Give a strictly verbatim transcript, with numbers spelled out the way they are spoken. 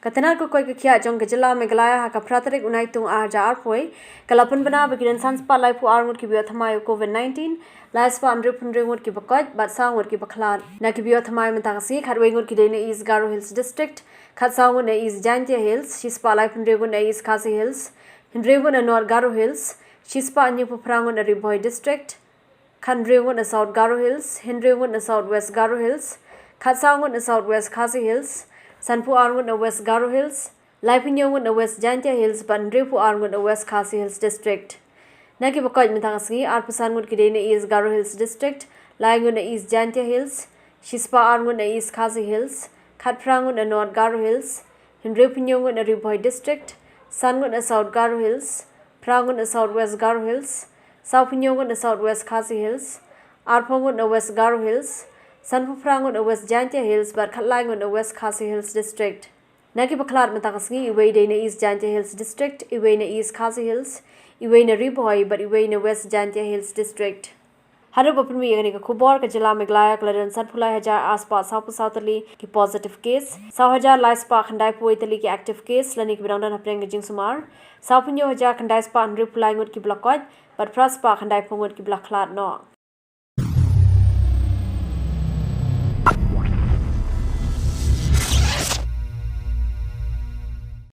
Ka tnad ka koit ka khiah jong ka jylla Meghalaya ha ka phra tarik u Naitung ar hajar arphew ka la pynbna ba ki don san spah laiphew ar ngut kiba ïoh thymmai ïa u COVID nineteen, lai spah hynriewphew hynriew ngut kiba koit bad saw ngut kiba khlad. Na kiba ïoh thymmai mynta ka sngi, khatwei ngut ki dei na East Garo Hills District, khatsaw ngut na East Jaintia Hills, shispah laiphew hynriew ngut na East Khasi Hills, hynriew ngut na North Garo Hills, shispah hynñiewphew phra ngut na Ri Bhoi District, khathynriew ngut na South Garo Hills, hynriew ngut na South West Garo Hills, khatsaw ngut na South West Khasi Hills, sanphew ar ngut na West Garo Hills, laiphew hynñiew ngut na West Jaintia Hills bad hynriewphew ar ngut na West Khasi Hills District. Na kiba koit mynta ka sngi, arphew san ngut ki dei na East Garo Hills District, lai ngut na East Jaintia Hills, shispah ar ngut na East Khasi Hills, khatphra ngut na North Garo Hills, hynriewphew hynñiew ngut na Ri Bhoi District, san ngut na South Garo Hills, phra ngut na South West Garo Hills, sawphew hynñiew ngut na South West Khasi Hills, arphew ngut na West Garo Hills, sanphew phra ngut na West Jaintia Hills bad khatlai ngut na West Khasi Hills District. Na kiba khlad mynta ka sngi, iwei dei na East Jaintia Hills District, iwei na East Khasi Hills, iwei na Ri Bhoi bad iwei na West Jaintia Hills District. Haduh ba pynmih ïa kane ka khubor, ka jylla Meghalaya ka la don sanphew lai hajar ar spah sawphew saw tylli ki positive case, saw hajar lai spah khyndaiphew wei tylli ki active case lane kiba dang don hapdeng ka jingsumar, sawphew hynñiew hajar khyndai spah hynriewphew lai ngut kiba la koit bad phra spah khyndaiphew ngut kiba la khlad noh.